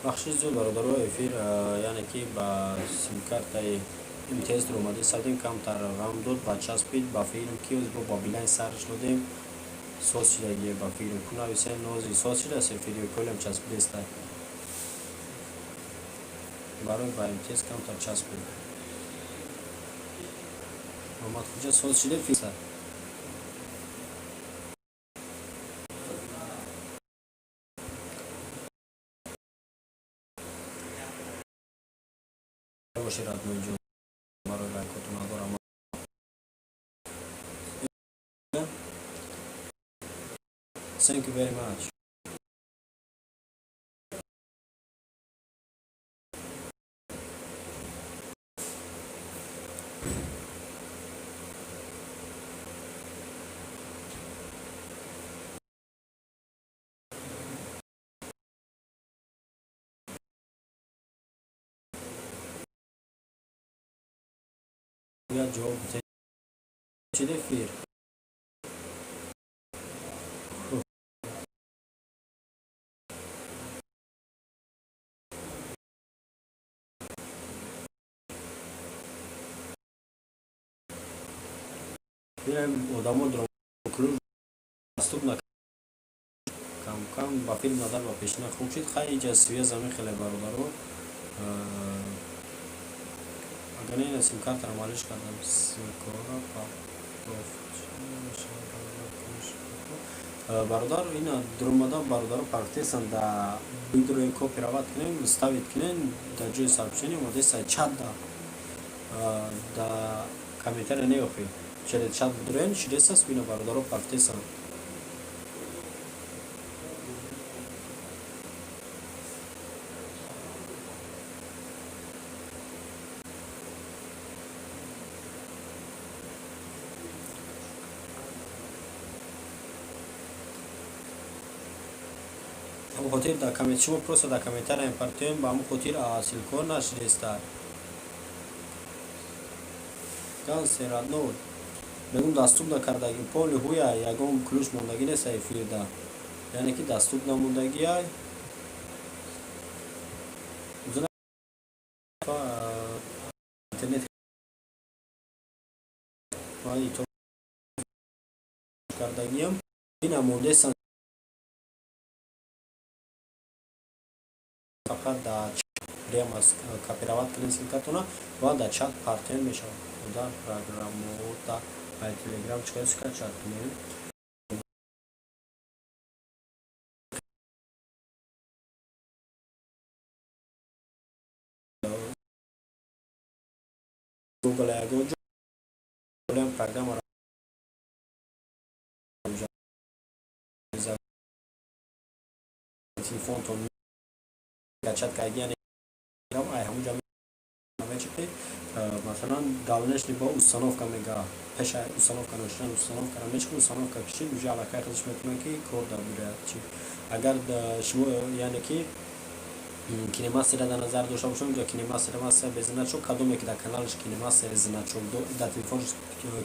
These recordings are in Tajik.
Бахшиш зиёд, бародаро. Эфир, яъне ки ба симкартаи МТС дуромада сардем, камтар ғам дод ва часпид. Ба филм ки бо ба Билайн сарш додем, соз шидагие. Ба филм ку нависем, нози соз шидааст эфир ё колям часпидеста? Барои ба МТС камтар часпид. Мамадхуҷа, соз шиде фиса? Боши, родной ҷон, барои лайкотон надорам. Thank you very much. Як ҷавоб чид эфир. Одамо клуб доступ кам кам ба филм надар ба пешина хуб шид. Хай, иҷа связь ами хеле, бародаро. Агар не, симкартаро малиш кардам, ссылкора партоф. Бародар, ина дуромада, бародаро, партесан да видеои копировать кунем, ставить кунем дар ҷои сообщение омадеса, чат да комментария не, охи через чат бидуроен, шидесас. Ина бародаро партесан. Ҳамон хотир дар коммент шумо просто дар комментария партоем, ба ҳамон хотир ссылка нашидеста. Гансер, родной, мегум, доступ накардаги поли ҳуя, ягон ключ мондагӣ нест эфирда, яъне ки доступ намондагиай. Интернет кардагиам, ина мондесан фақат дар прямо копировать кунед ссылкатона ва дар чат партоем, мешавад. Дар программота ай Телеграм чикор скачать кунем? Google ягон ҷо программаро телефонтон скачать карди, яъне ай ҳамунҷа мечиқӣ. Масалан, дальнейший бо установка мега, пеша установка нашидан установкаро мечиқи, установка кишид, уже аллакай худаш метавонад ки кор дар бираяд. Чи агар шумо, яъне ки Кинемастера дар назар дошта бошем, инҷо Кинемастера мастер без значок, кадоме ки дар каналаш Кинемастер значок, дар телефонаш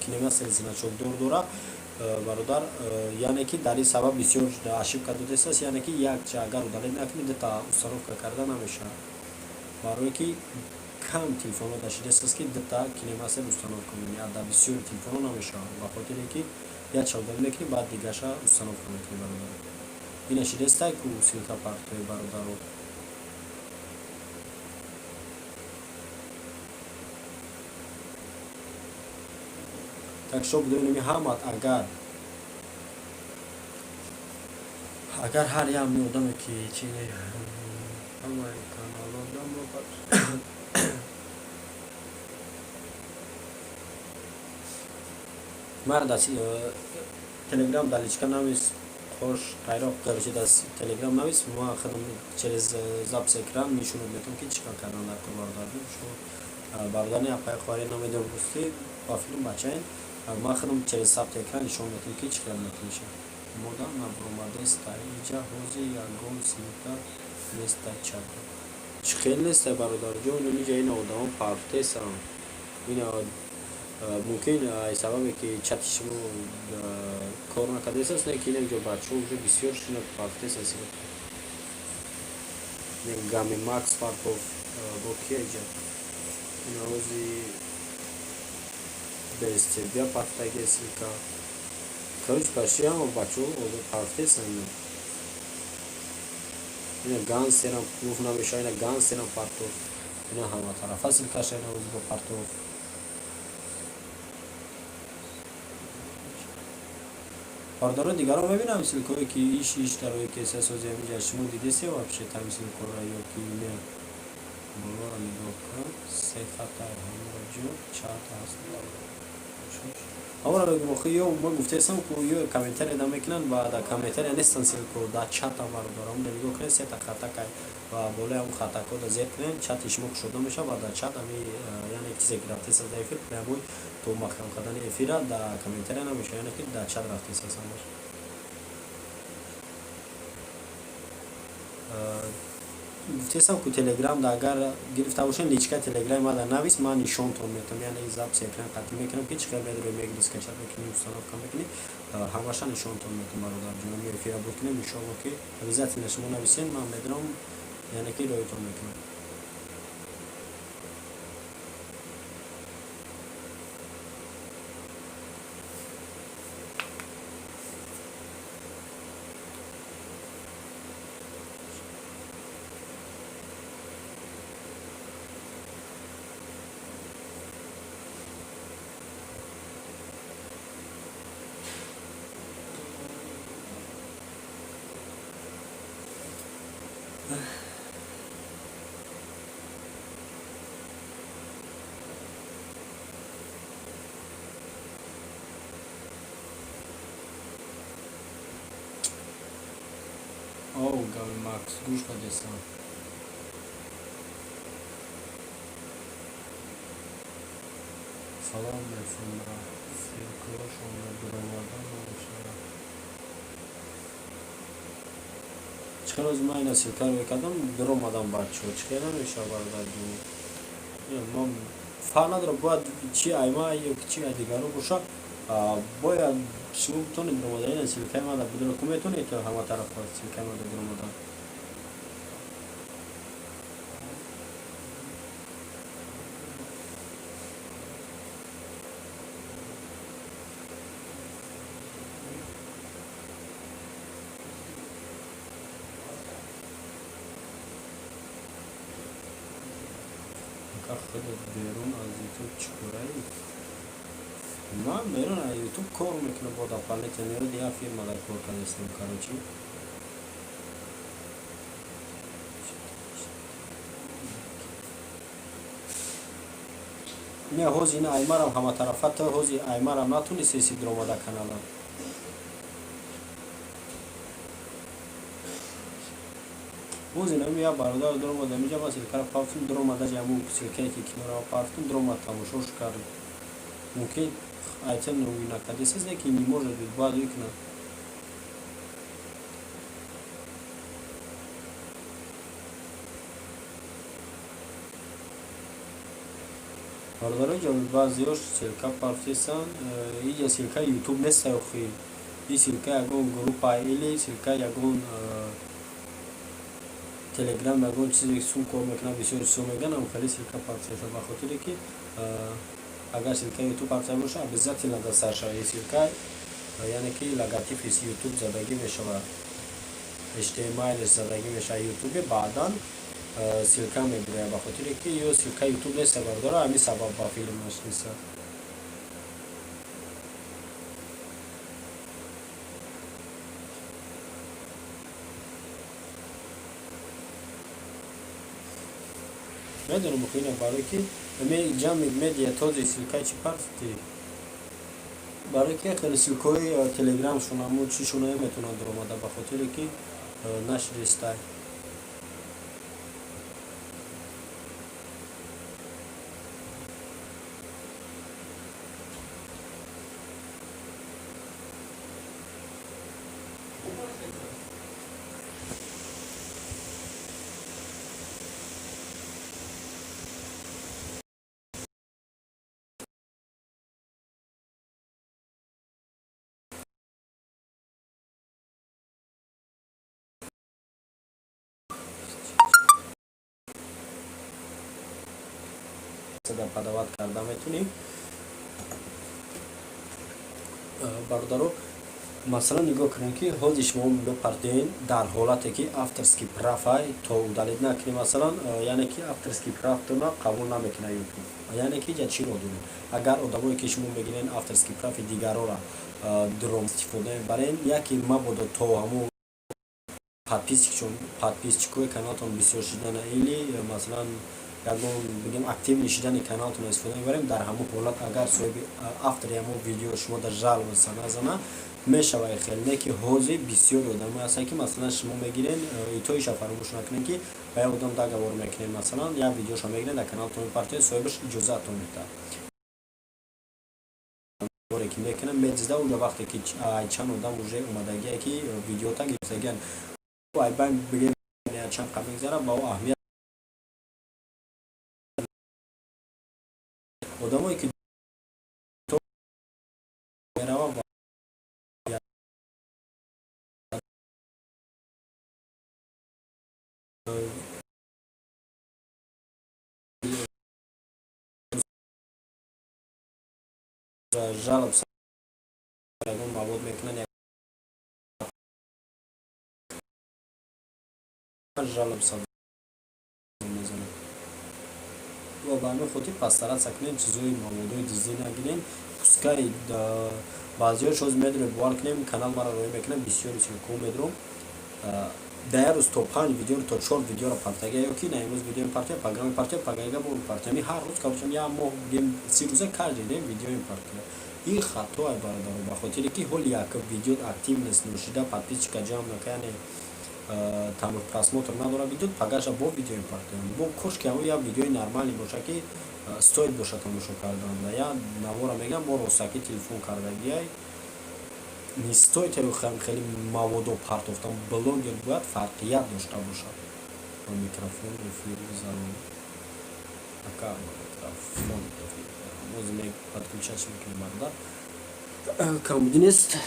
Кинемастер значокдор дора, бародар, яъне ки дар ин сабаб бисёр ошибка додесааст, яъне ки якча агар удалить накунӣ, дута установка карда намешавад, барое ки кам телефонҳо дашидааст, ки дута Кинемастер установка мекунӣ, а дар бисёри телефонҳо намешавад, ба хотире ки якча удалить мекунӣ, баъд дигаша установка мекунӣ. Бародар, ина шидестай ку ссылка партои, бародаро. Так шо будем ҳамат, агар ҳар як одаме ки чи ҳамаи каналодамо. Мара дар Телеграм дар личка навис, хош қайроқ, короче, дар Телеграм навис, ма худам через запись экран нишонат метавам, ки чӣ кор кардан дар кор. Бародар, шумо бародарни, апаи, хоҳари, намедонам, ростӣ, ба филм бачаен, ман худам через сабти экран нишон метавам, ки чӣ хел мекунеша. Мода набуромадеста, иҷа ҳозир ягон ссылка неста чат. Чӣ хел нестай, бародарҷон? Иҷа ина одамо партесанд. Ина мумкин сабабе ки чати шумо кор накардааст, не ки ина ҷо бачаҳо уже бисёр шина партеса. Гами Макс Фарков бо кия иҷа, ина ози без тебя партаги ссылка. Короче, почти ҳама бачаҳо партесан. Ина гансерам гуфт намешава, ина гансерам партов, ина ҳама тарафа ссылкаша ина ози бо партов. Бародаро, дигарон мебинам, ссылкое ки иш дарое ки сасози ҳамиҷа шумо дидесе вообще там ссылкора ё ки не? Болоро нигоҳ кун, се хата ҳамаро ҷо чат ҳаст. Ҳамаро мегӯм, охи ё ма гуфтаистам ку, ё комментария да мекунанд ва дар комментария нестан ссылко, дар чата. Бародаро, ҳамда нигоҳ кунед, сета хатакай ва болои ҳамн хатакҳо да зер кунед, чати шумо кушода мешавад ва дар чат ҳами, яъне чизе ки рафтест дар эфир прямой то маҳкам кардани эфира дар комментария намешавад, яъне ки дар чат рафтест ҳамаш. Гуфтесам ку, Телеграм да агар гирифта бошед, личка Телеграми ма да навис, ман нишонтон метавам, яъне запись экран қатъӣ мекунам, ки чӣ хел медрои, мегири, скачать мекунӣ, установка мекунӣ, ҳамаша нишонтон метавам. Бародарҷонам, эфира буд кунем, иншоалло ки обязательно шумо нависед, ман медорам, яъне ки роитон мекунам. Оу, Габи Макс, гӯш кардесам. Салом, Мефунра, ссылкаҳошонро дуровардан намешавад. Чӣ хел ози ман ина ссылкаро мекардам, дуромадам, бачаҳо, чӣ хел намешавад, бародарҷон? Ман фарқ надорад, бояд чи айма ё ки чи ай дигаро боша, бояд шумо битонед дуромада. Ина ссылкаи ман бидуро ку метонед ҳама тарафа ссылкаи ман дуромадан. Ака, худат берун аз Ютуб чӣ кораӣ? Ман берун аз Ютуб кор мекунам, бо дополнительно як фирмада кор кардастам, короче. Не, ҳози ина аймарам ҳаматарафа, то ҳози аймарам натонистеси дуромада канала. Боз инами як бародар дуромада инҷа, ман ссылкаро партум, дуромада, ҳамун ссылкае ки киноро партум, дуромад, тамошош кард. Мумкин айтел ноги накардесаз, не ки не может быть, бояд ӯ кунад. Бародарои ҷониб, баъзеҳош ссылка партесан, иҷа ссылкаи Ютуб неста, охи и ссылка ягон группа или ссылка ягон Телеграм, ягон чизе сум кор мекунад, бисёр чизо мегӯянд, ам хеле ссылка партеса, ба хотире ки агар ссылкаи Ютуб парта боша, обязательно дар саршавии ссылка, яъне ки логотипи Ютуб задагӣ мешавад, HTML задагӣ мешавад Ютубе, баъдан ссылка мебирояд, ба хотире ки ё ссылка Ютуб неста, бародаро, ҳамин сабаб ба филмаш неста. Медонам, охи ина барое ки ҷамъи медиа този ссылкаи чӣ партӣ, барое ки хеле ссылкаҳои Телеграмшон аммо чишона наметавонанд дуромада, ба хотире ки нашидистай. Подавать карда метунӣ, бародаро. Масалан, нигоҳ кунем, ки ҳозир шумо бипартоен дар ҳолате ки авторский прав ай, то удалить накунӣ, масалан, яъне ки авторский прав тона қабул намекунад Ютуб. Яъне ки ҷа чӣ роҳ дорем? Агар одамое ки шумо мегирен, авторский прав и дигарора дром истифода мебарен, яке мабодо то ҳамун подписчик ои каналтон бисёр шидана или, масалан, ягон, бигем, активный шидани каналтон истифода мебарем. Дар ҳамун ҳолат, агар соҳиби автори ҳамун видео шумо дар жалоба назана, мешавад хеле. Не ки ҳозир бисёри одамое ҳастанд, ки, масалан, шумо мегирен, итоиша фаромӯш накунед, ки ба як одам договор мекунед, масалан, як видеошо мегирен, дар каналтон мепартоед, соҳибаш иҷозаатон медиҳад. Боре ки мекунам, медизда уҷа, вақте ки чанд одам уже омадагие, ки видеота гирифтагиан, айбайн, бигем, чанд қа мегзара, ба ӯ аҳамият. Одамое ки мерава ва жалоб ягон мавод мекунанд, жалоб мезанад. Ва ба ҳамин хотир постараться кунем, чизои маводҳои дуздӣ нагирем. Пускай баъзиҳош ҳозир медонем, бовар кунем, канал маро роҳӣ мекунам, бисёри ссылка о медорам. Дар як рӯз то панҷ видеоро, то чор видеоро партага, ё ки на, имрӯз видео мепартоя, пага мепартоя, пагайга бо мепартоя. Ҳами ҳар рӯз, короче, як моҳ, бигем, 30 рӯза каждый день видео мепартоя. Ин хатое, бародаро, ба хотире ки ҳоли як видео активность ношида, подписчик а ҷамъ нака, яъне там просмотр надора видео, пагаша бо видео мепартоям. Бо кош ки ҳамон як видеои нормалӣ боша, ки стоит боша тамошо кардан. Я навора мегам, бо ростакӣ телефон кардагиай, не стоит хеле маводо партофтан. Блогер бояд фарқият дошта бошад. Ба микрофон эфир зарур, ака, микрофон боз подключать мекунем, бародар, камбуди нест.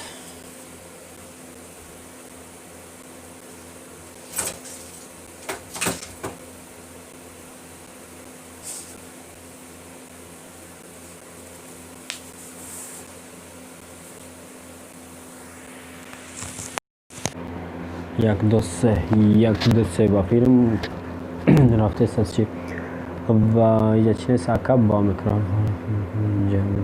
Як, ду, се, як, ду, се, ба филм рафтест чи ва иҷа чи нест, ака. Ба микрофон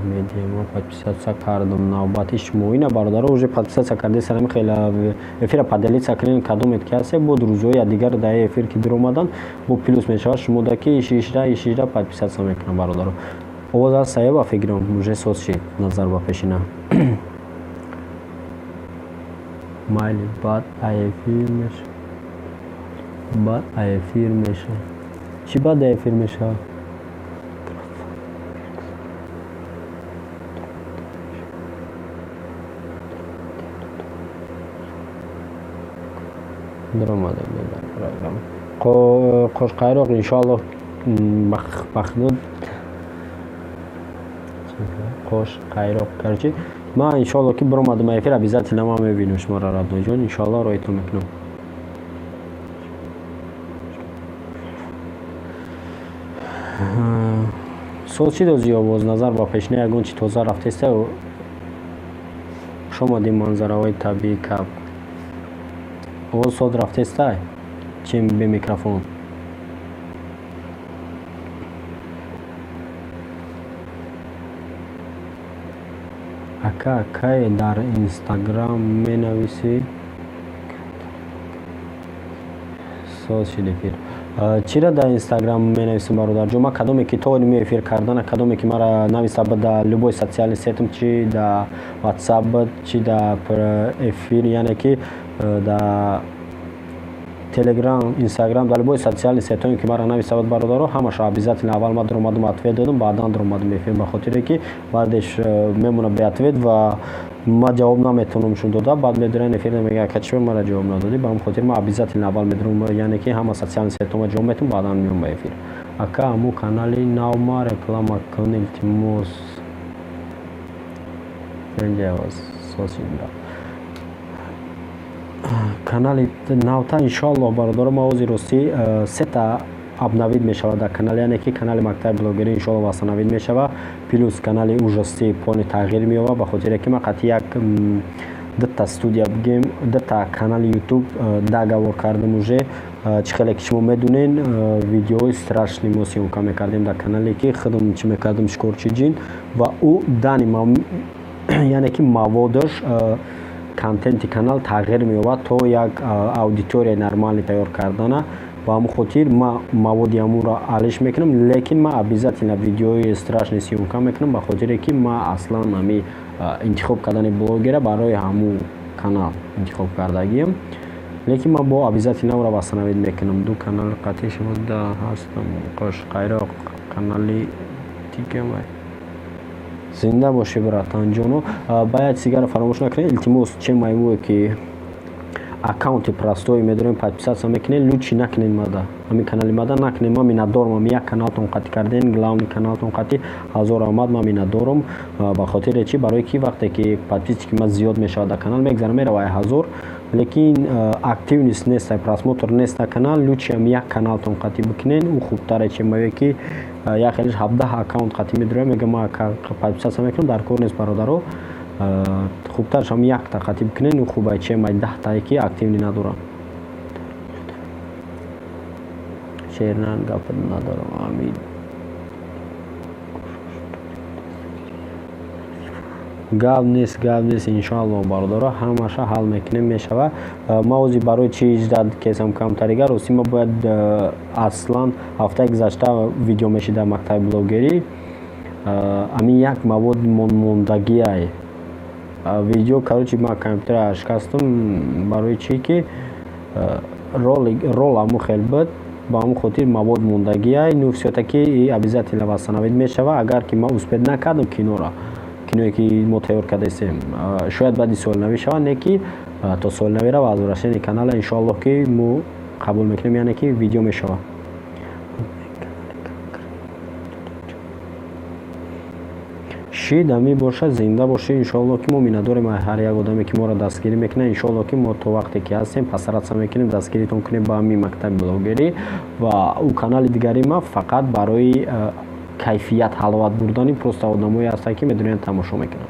медиа подписаться кардам, навбати шумо ина, бародаро, уже подписаться карде. Сарами хеле эфира поделиться кунен, кадомет ки ҳасте. Бо рӯзҳои дигар дар эфир ки биромадан, бо плюс мешавад шумо да, ки ишишда ишишда подписаться мекунам. Бародаро, овоз аст сая, ба фикрам, уже соз шид назар ба пешина. Майли, баъд эфир меша, баъд эфир меша. Чӣ баъд эфир мешавад? Даромадем программа Қошқайроқ, иншоаллоҳ, бахдод Қошқайроқ. Короче, ман, иншоалло, ки биромадам эфир, обязательно ман мебинам шуморо, родной ҷон, иншоалло, роҳитон мекунам. Соз чӣ дози овоз назар ба пешина, ягон чи тоза рафтеста? Хуш омадем, манзараҳои табиӣ. Кап овоз соз рафтеста, чем бе микрофон. Ака, кай дар Инстаграм менависӣ? Соз шид эфир. Чира дар Инстаграм менависам, бародарҷон? Ман кадоме ки то ними эфир кардана, кадоме ки мара нависа да любой социальный сеть м, чи да Ватсап, чи да эфир, яъне ки да Телеграм, Инстаграм, дар любой социальный сеть ое ки мара нависавад, бародаро, ҳамаша обязательно аввал ман даромадам, ответ додам, баъдан даромадам эфир, ба хотире ки баъдеш мемонад беответ ва ман ҷавоб наметавонамшон дода. Баъд медоран эфир, мега: «Ака, чиба мара ҷавоб надодӣ?» Ба ҳамин хотир ман обязательно аввал медорам, яъне ки ҳама социальный сеть ома ҷавоб метавам, баъдан меом ба эфир. Ака, ҳамун канали навма реклама кун, илтимос. Соз канали навта, иншоаллоҳ, бародаро. Ман ози ростӣ сета Обновить мешавад дар канал, яъне ки канали мактаби блогерӣ иншоалло восстановить мешавад, плюс канали ужасти полный тағйир меёбад, ба хотире ки ман қатъи як дута студия бигем, дута канали Ютуб договор кардам уже. Чӣ хеле ки шумо медонен, видеои страшный мо съёмка мекардем дар канале, ки худам чӣ мекардам, шикорчи ҷин, ва ӯ дани, яъне ки маводаш, контенти канал тағйир меёбад то як аудиторияи нормалӣ тайёр кардана. Ба ҳамон хотир ман маводи ҳамонро алиш мекунам, лекин ман обязательно видеои страшный съёмка мекунам, ба хотире ки ман аслан ҳами интихоб кардани блогера барои ҳамун канал интихоб кардагиам, лекин ман бо обязательно ӯро восстановить мекунам. Ду канали қатъи шумо да ҳастам, Қошқайроқ канали дигамай. Зинда бошӣ, братанҷоно. Ба як чизигаро фаромӯш накунед, илтимос, че маймуе ки аккаунти простой медорем, подписаться мекунед, лучше накунед мада, ҳамин канали мада накунед. Ман миннатдорам, ҳами як каналтон қатъи карден, главный каналтон қатъи ҳазор омад, ман миннатдорам. Ба хотире чи? Барое ки вақте ки подписчики ман зиёд мешавад дар канал, мегзарам, мерава 1000, лекин активность нест, просмотр нест дар канал. Лучше ҳами як каналтон қатъи бикунед, ӯ хубтаре, че мое ки як хелиш 17 аккаунт қатъи медорам, мегам ман подписаться мекунам, дар кор нест, бародаро. Хубтараш ҳам якта қатъи бикунед, ӯ хубай, че май 10-тае ки активный надорам. Шернан, гап надорам, ами гап нест, гап нест. Иншоалло, бародаро, ҳамаша ҳал мекунем, мешава. Ма ози барои чи ждать кесам камтарига? Рости, ма бояд аслан ҳафтаи гузашта видео мешид дар мактаби блогерӣ. Ҳамин як мавод мондагиай видео. Короче, ман компютера шикастам, барои чи ки рол ҳамун хел буд, ба ҳамон хотир мавод мондагиай. Ну, всё-таки обязательно восстановить мешава. Агар ки ман успеть накардам киноро, киное ки мо тайёр кардастем, шояд баъди соли навӣ шавад, не ки то соли навира возвращение канала иншоаллоҳ ки мо қабул мекунем, яъне ки видео мешавад. Шид ҳамин бошад. Зинда бошед. Иншоалло ки мо миннатдорем ҳар як одаме ки моро дастгирӣ мекунад. Иншоалло ки мо то вақте ки ҳастем, постараться мекунем, дастгиритон кунем ба ҳамин мактаби блогерӣ ва ӯ канали дигари ма фақат барои кайфият, ҳаловат бурдани просто одамое ҳастанд, ки медонанд, тамошо мекунанд.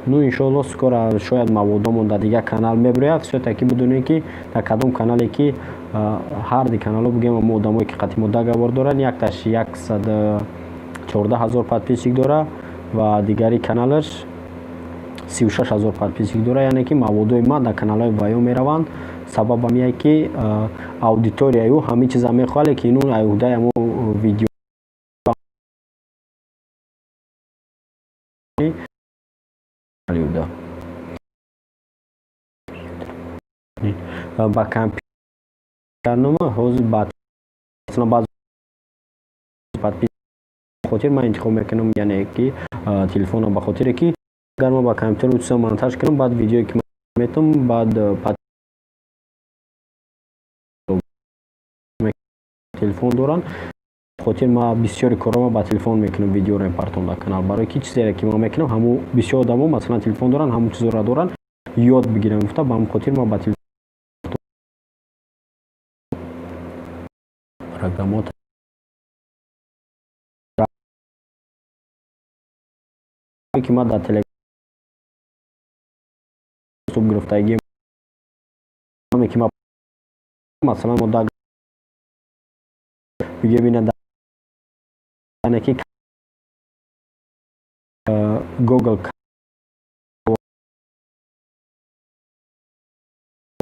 Ну, иншоалло, скоро шояд маводомон дар дигар канал мебирояд. Всё-таки бидонед, ки дар кадом канале ки ҳарди каналҳо бигӯем, мо одамое ки қатъи мо договор доранд, якташ 114 000 подписчик дора ва дигари каналаш 36 000 подписчик дора, яъне ки маводои ман дар каналҳои ваё мераванд. Сабаб ҳамие ки аудиторияи ӯ ҳамин чиза мехоҳад, лекин ӯ ай ҳамо видео ба компютернома ҳозир ба баъзе хотир ман интихоб мекунам, яъне ки телефонро, ба хотире ки агар ман ба компютер чиза монтаж кунам, баъд видеое ки метавонам, баъд телефон доранд, хотир ман бисёри корҳоро ба телефон мекунам, видеоро мепартом дар канал, барое ки чизере ки ман мекунам, ҳамун бисёр одамо, масалан, телефон доранд, ҳамун чизоро доранд, ёд бигирам гуфта, ба ҳамин хотир ман ба телефон программо ки ман дар телеграм гирифтагӣ ки ман, масалан, мо видео бинад, яъне ки Google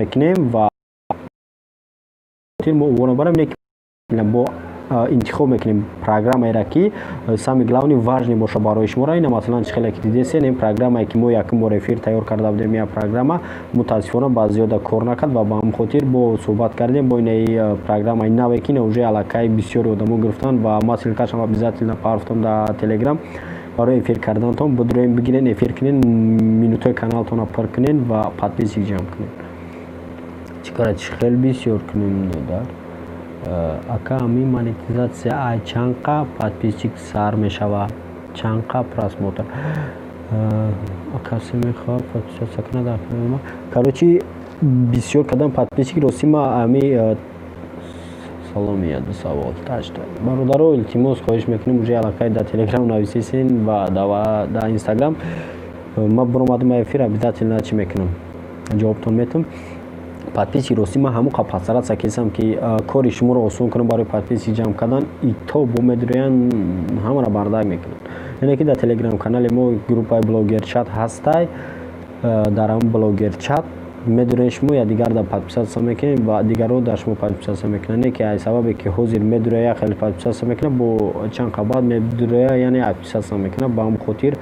мекунем ва мо ӯро барем, бо интихоб мекунем программаеро, ки самый главный, важный боша барои шуморо. Ина, масалан, чӣ хеле ки дидесен, ин программае ки мо якум бор эфир тайёр карда будем, я программа мутаассифона ба зиёда кор накард ва ба ҳамин хотир бо суҳбат кардем бо инаи программаи наве, ки ина уже аллакай бисёри одамо гирифтанд ва ма ссылкашам обязательно партом дар Телеграм. Барои эфир карданатон бидроем, бигирен, эфир кунен, минутҳои каналтонро пур кунен ва подписчик ҷамъ кунен. Чӣ кора, чӣ хел бисёр кунем дар ака? Ҳамин монетизатсия ай чанд қа подписчик сар мешавад, чанд қа просмотр касе мехоҳад подписаться кунад дар канали ма? Короче, бисёр кардам подписчик, рости ма ами Салом, яду савол. Бародаро, илтимос, хоҳиш мекунем, уже аллакай дар Телеграм нависесен ва дар Инстаграм. Ма биромадам эфир, обязательно чӣ мекунам, ҷавобтон метам. Подписчик, ростӣ, ман ҳамон қа постараться кесам, ки кори шуморо осон кунам барои подписчик ҷамъ кардан. Ито бо медурӯян, ҳамаро бардак мекунанд. Яъне ки дар Телеграм канали мо группаи блогерчат ҳастай. Дар ҳамн блогерчат медурен, шумо якдигар дар подписаться мекунед ва дигарро дар шумо подписаться мекунанд. Не ки ай сабабе ки ҳозир медурӯя, хеле подписаться мекунад, бо чанд қа баъд медурӯя, яъне отписаться мекунад. Ба ҳамн хотир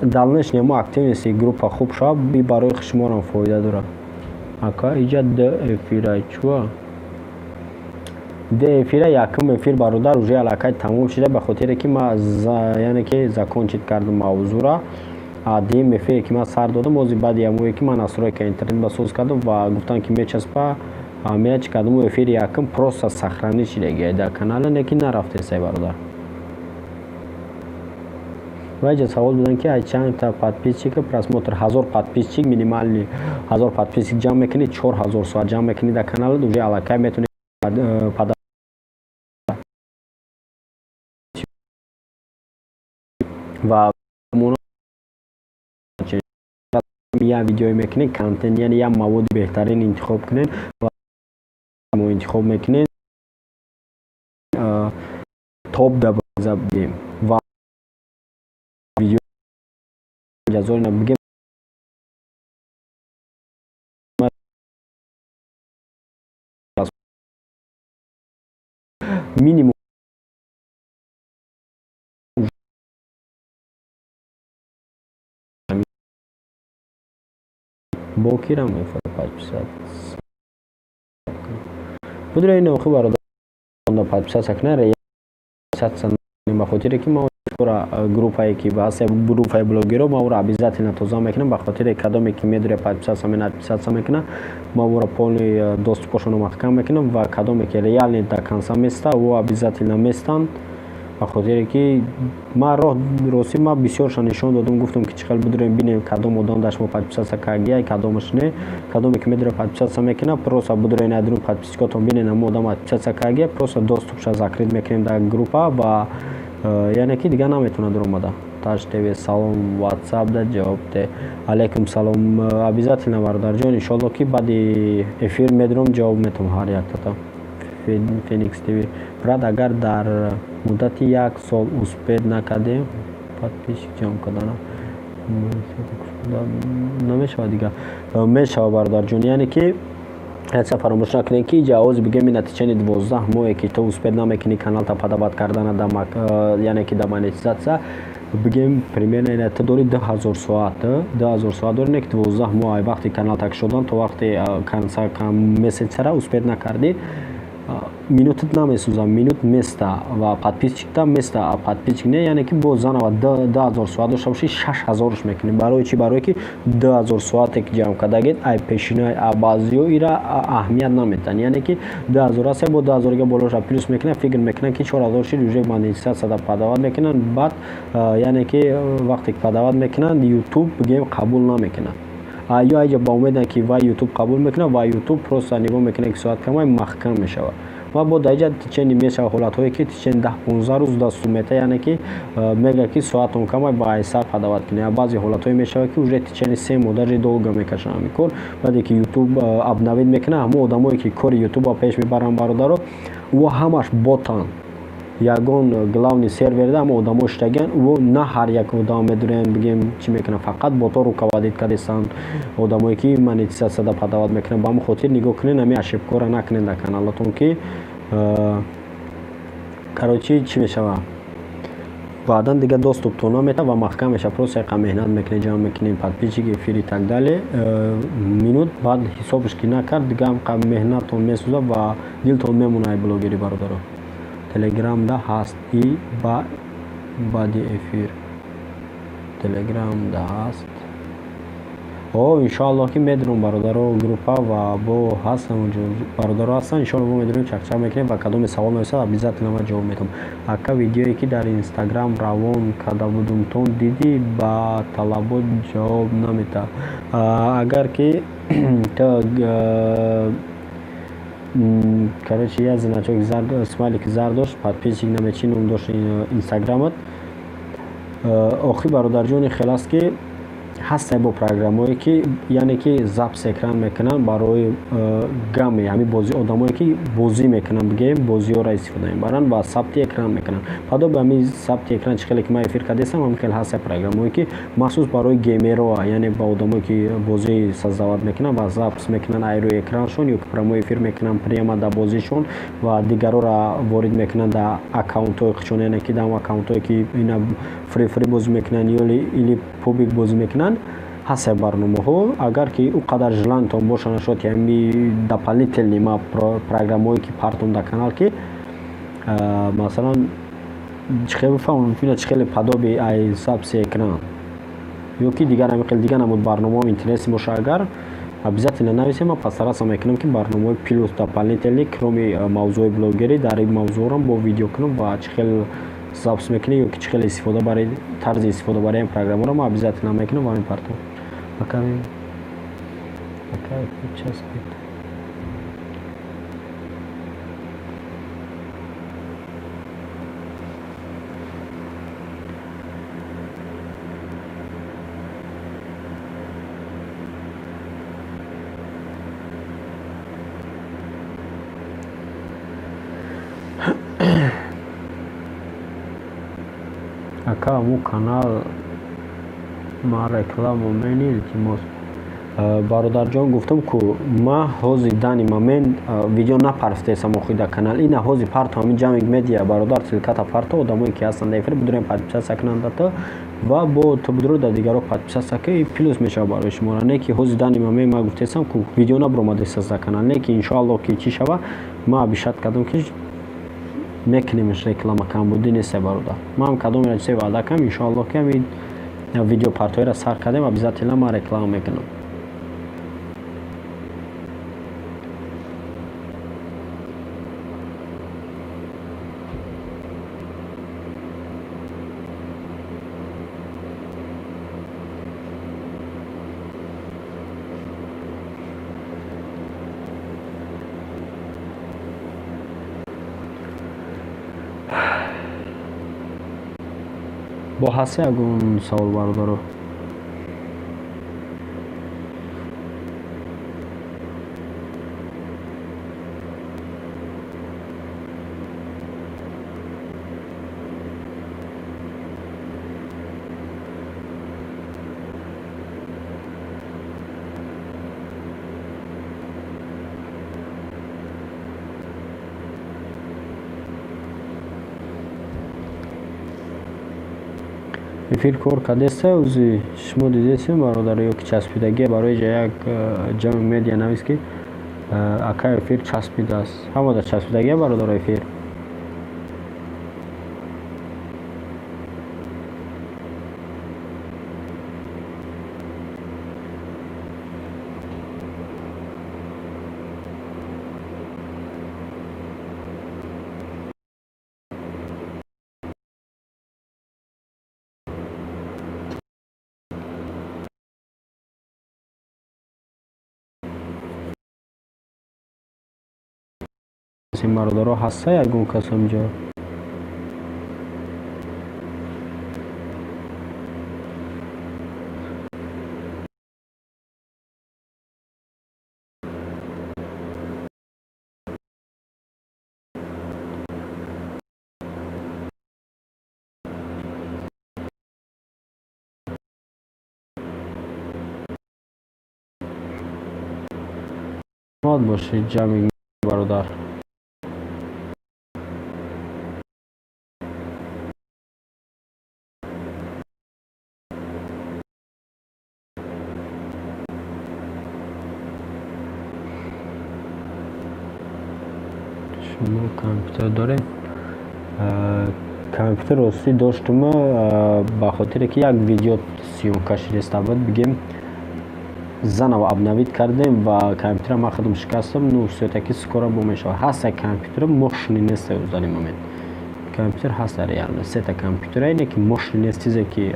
дальнейший мо активности группа хуб шавад, и барои шуморам фоида дорад. Ака, иҷа д эфира чуа? Д эфира, якум эфир, бародар, уже аллакай тамом шуда, ба хотире ки ма, яъне ки, закончить кардам мавзӯра. Дуюм эфире ки ман сар додам, ози баъди ҳамое ки ман настройка интернет ба соз кардам ва гуфтам, ки мечаспа, мея чӣ кардам, эфири якум просто сохранить шидаги дар канала, не ки нарафтесай, бародар. Ва иҷа савол доданд, ки ай чандта подписчика просмотр. 1000 подписчик минимальный, 1000 подписчик ҷамъ мекунӣ, 4000 соат ҷамъ мекунӣ дар каналат, уже аллакай метавонӣ пода ва як видеое мекунед, контент, яъне як маводи беҳтарин интихоб кунед ва мо интихоб мекунед топ дабем ва видео бигем. Минимум бо кира мефоҳад подписаться будро ин охи, бародар, подписаться кунад, ба хотире ки ма группае ки ҳаст, группаи блогеро, ма ӯро обязательно тоза мекунам, ба хотире кадоме ки медуре подписаться мена, отписаться мекунад, ма ӯро полный доступошонро маҳкам мекунам ва кадоме ки реально до конца места, ӯ обязательно местанд, ба хотире ки ман роҳ, ростӣ, ман бисёрша нишон додам, гуфтам, ки чӣ хел бидурем, бинем, кадом одам дар шумо подписаться кардия, кадомаш не. Кадоме ки медуре, подписаться мекунад, просто бидурен айдурун подписчикотон, бинен, ҳамон одам отписаться кардия, просто доступша закрыть мекунем дар группа ва яъне ки дигар наметавонад дуромада. Таш ТВ, салом, Ватсап да ҷавоб де. Алайкум салом, обязательно, бародарҷон, иншоалло, ки баъди эфир медурам, ҷавоб метавам ҳар яктата. Феникс ТВ, брат, агар дар муддати як сол успеть накардем подписчик ҷамъ кардана, намешавад дигар? Мешавад, бародарҷон. Яъне ки якса фаромӯш накунед, ки ҷавози бигем, ин натиҷаи 12 моҳе ки ту успеть намекунӣ каналта подавать кардана, яъне ки да монетизатсия, бигем, примерно ту дори 2000 соат, 2000 соат дори, не ки 12 моҳ, ай вақти канал так шудан то вақти конца месяцара успеть накардӣ, минутат намесӯза, минут места ва подписчикта места, подписчик не, яъне ки боз занава 2000 соат дошта бошӣ, 6000-ш мекунӣ. Барои чӣ? Барое ки 2000 соате ки ҷамъ кардагед, ай пешинаи баъзиё ира аҳамият наметиҳанд. Яъне ки 2000 аст, бо 2000-га болоша плюс мекунанд, фикр мекунанд, ки 4000 шид, уже монетизатсияда подавать мекунанд. Баъд, яъне ки, вақте ки подавать мекунанд, Ютуб, бигем, қабул намекунад ё айҷа ба умеданд, ки вай Ютуб қабул мекунад ва Ютуб просто нигоҳ мекунад, ки соат камай, маҳкам мешавад. Ва бо даиҷа течение мешавад ҳолатҳое, ки течение 10-15 рӯз дасту мета, яъне ки мегӯяд, ки соатон камай, ба айсар подавать кунед. Баъзе ҳолатҳое мешавад, ки уже течение 3 моҳ, даже долго мекашад ҳамин кор. Баъде ки Ютуб обновить мекунад, ҳамон одамое ки кори Ютуба пеш мебаранд, бародаро, ӯ ҳамаш ботанд. Ягон главный серверда ҳама одамо шудагианд, ӯ на ҳар як одам медурен, бигем, чӣ мекунанд, фақат ботҳо руководить кардестанд одамое ки монетизатсияда подавать мекунанд. Ба ҳамин хотир нигоҳ кунед, ҳамин ошибкаро накунед дар каналатон, ки короче, чӣ мешавад, баъдан дигар доступтон наметавад ва маҳкам мешавад. Просто яқа меҳнат мекунед, ҷамъ мекунед подписчик, эфир и так далее, минут, баъд ҳисобш ки накард, дигар ҳамқа меҳнаттон месӯзад ва дилтон мемонад блогери. Бародаро, Телеграмда ҳаст и ба баъди эфир Телеграмда ҳаст. О, иншоаллоҳ, ки медурам, бародаро, группа ва бо ҳастам, бародаро ҳастанд, иншоалло, мо медурем, чақчақ мекунем ва кадоме савол нависад, обязательно ман ҷавоб медиҳам. Ака, видеое ки дар Инстаграм равон карда будумтон дидӣ? Ба талабот ҷавоб наметаҳад. Агар ки ту Короче, як значок зард, смайлики зард дошт, подписчик намечи ном дошт инстаграмат. Охи, бародарҷони, хел аст, ки ҳастай бо программое, ки яъне ки запись экран мекунанд барои геймер, ҳамин бози, одамое ки бозӣ мекунанд, бигӯем, бозиҳоро истифода мебаранд ва сабти экран мекунанд. Подобно ҳамин сабти экран, чӣ хеле ки ман эфир кардастам, ҳамин хел ҳастай программое, ки махсус барои геймерҳо, яъне ба одамое ки бозӣ создавать мекунанд ва запись мекунанд ай рӯи экраншон ё ки прямой эфир мекунанд прямо дар бозишон ва дигарҳоро ворид мекунанд дар аккаунтҳои худшон, яъне ки дар аккаунтҳое ки ина фри бозӣ мекунанд или пубик бозӣ мекунанд. Ҳастай барномаҳо. Агар ки ӯ қадар желаниятон боша, нашуд ки ҳами дополнительный ма программаҳое ки партом дар канал, ки масалан, чӣ хел бифаҳмам, чӣ хеле подобие ай записи экран ё ки дигар ҳамин хел дигар намуд барномаҳо интереси боша, агар обязательно нависем, ман постараться мекунам, ки барномаҳои плюс дополнительный, кроме мавзӯи блогерӣ, дар ин мавзӯъро бо видео кунам ва чӣ хел запись мекунӣ ё ки чӣ хел истифода бари, тарзи истифода бари ин программаро ман обязательно мекунам ва мепартом. Пока пока часпид. Ака, аму канал ма реклама мени, илтимос. Бародарҷон, гуфтам ку, ма ҳози данный момент видео напарфтесам охи дар канал. Ина ҳози парто, ҳамин Ҷамик Медиа, бародар, ссылката парто, одамое ки ҳастанд дар эфир, бидурем, подписаться кунанд то ва бо ту бидуро дар дигарро подписаться, ки плюс мешавад барои шуморо. Не ки ҳози данный момент ма гуфтесам ку, видео набуромадесас дар канал, не ки иншоалло ки чӣ шава, ма обещать кардам, ки мекунемш реклама, камбудӣ нест, бародар. Ман кадомера чизе ваъда кардам, иншоалло ки ҳамин видеопартоиро сар кардем, обязательно ман реклама мекунам. Бо ҳаста ягон савол, бародаро? Эфир кор кардеста ӯзи, шумо дидесем, бародаро, ё ки часпидагия? Барои ҷа як Ҷами Медиа навис, ки ака, эфир часпидааст. Ҳамода часпидагия, бародаро, эфир? Бародаро, ҳаста ягон кас ҳамҷо? Саломат бошед, Ҷамик бародар. Шумо компютер доред? Компютер ростӣ доштум, ба хотире ки як видео съёмка шидеста буд, бигем, заново обновить кардем ва компютера ман худам шикастам. Ну, всё-таки скоро бо мешавад. Ҳаста компютер, мощный нест в данный момент. Компютер ҳаста, реально сета компютера, ине ки мощный нест, чизе ки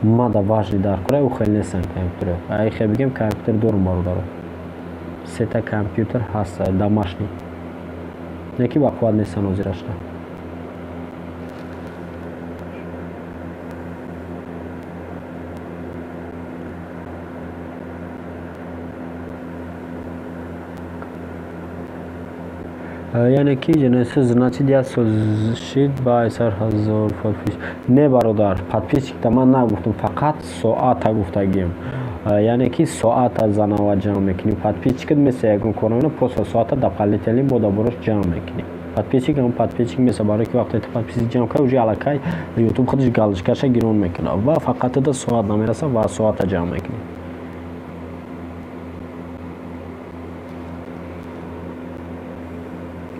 мада важный дар кора, ӯ хеле нестанд компютеро. Ай хел бигем, компютер дорум, бародаро. Сета компютер ҳаст домашний, не ки ба қувват нестан ҳозирашта. Яъне ки ҷанаси, значит, як сол шид ба сар 1000 подписчик. Не, бародар, подписчикта ман нагуфтам, фақат соата гуфтагим. Яъне ки соата занава ҷамъ мекунӣ. Подписчикат меса ягон кор намена, просто соата дополнительный бо доборош ҷамъ мекунӣ. Подписчик ҳам подписчик меса, барое ки вақте ту подписчик ҷамъ кард, уже аллакай ютуб худаш галочкаша гирон мекунад ва фақат да соат намераса ва соата ҷамъ мекунӣ.